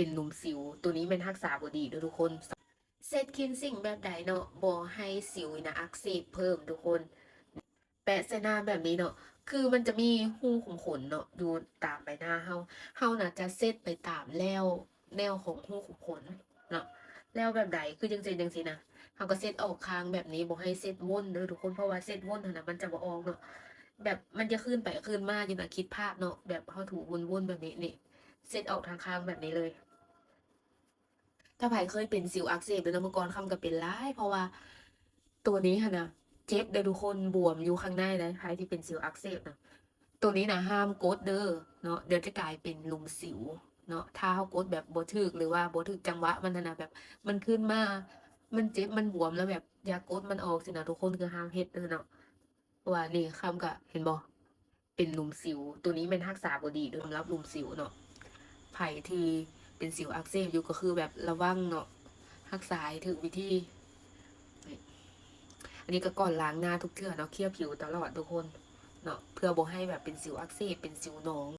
ປັນຫຼຸມສິວ. ໂຕນີ້ແມ່ນຮັກສາບໍ່ດີເດີ້ທຸກຄົນ. ເຊັດຄລີນຊິງແບບໃດເນາະ ບໍ່ໃຫ້ສິວນະອັກເສບເພີ່ມທຸກຄົນ. ແປະໃສ່ໜ້າແບບນີ້ເນາະ ຄືມັນຈະມີຮູຂຸມຂົນເນາະ ຢູ່ຕາມໃບໜ້າເຮົາ. ເຮົານະຈະເຊັດໄປຕາມແລ້ວ ແລ້ວຂອງຮູຂຸມຂົນເນາະ. ແລ້ວແບບໃດ ຄືຈັ່ງເຊັ່ນຈັ່ງຊີ້ນະ ເຮົາກໍເຊັດອອກຂ້າງແບບນີ້ ບໍ່ໃຫ້ເຊັດວົນເດີ້ທຸກຄົນ ເພາະວ່າເຊັດວົນຫັ້ນນະ ມັນຈະບໍ່ອອກເນາະ. ແບບມັນຈະຄືນໄປຄືນມາຢູ່ນະ ຄິດພາບເນາະ ແບບເຮົາຖູວົນໆແບບນີ້ ນີ້ ເຊັດອອກທາງຂ້າງແບບນີ້ເລີຍ. ຖ້າໃຜເຄີຍເປັນສິວອັກເສບເດີ້ເນາະ ເມື່ອກ່ອນຄຳກໍເປັນຫຼາຍ ເພາະວ່າໂຕນີ້ຫັ້ນນະ ເຈັບເດີ້ທຸກຄົນ ບວມຢູ່ຂ້າງໃນເດ້ ໃຜທີ່ເປັນສິວອັກເສບນະ. ໂຕນີ້ນະຫ້າມກົດເດີ້ເນາະ ດຽວຈະກາຍເປັນຫຼຸມສິວເນາະ. ຖ້າເຮົາກົດແບບບໍ່ຖືກ ຫຼືວ່າບໍ່ຖືກຈັງຫວະມັນຫັ້ນນະ ແບບມັນຂຶ້ນມາ ມັນເຈັບ ມັນບວມ ແລ້ວແບບຢາກກົດມັນອອກຊີ້ນະທຸກຄົນ ຄືຫ້າມເຮັດເດີ້ເນາະ. ເພາະວ່ານີ້ຄຳກໍເຫັນບໍ່ ເປັນຫຼຸມສິວ. ໂຕນີ້ແມ່ນຮັກສາບໍ່ດີເດີ້ ສຳລັບຫຼຸມສິວເນາະ. ໃຜທີ່ເປັນສິວອັກເສບຢູ່ກໍຄືແບບລະວັງເນາະ ຮັກສາໃຫ້ຖືກວິທີ. ນີ້ ອັນນີ້ກໍກ່ອນລ້າງໜ້າທຸກເທື່ອເນາະ ເຄຍຜິວຕະຫຼອດທຸກຄົນເນາະ ເພື່ອບໍ່ໃຫ້ແບບເປັນສິວອັກເສບ ເປັນສິວໜອງ.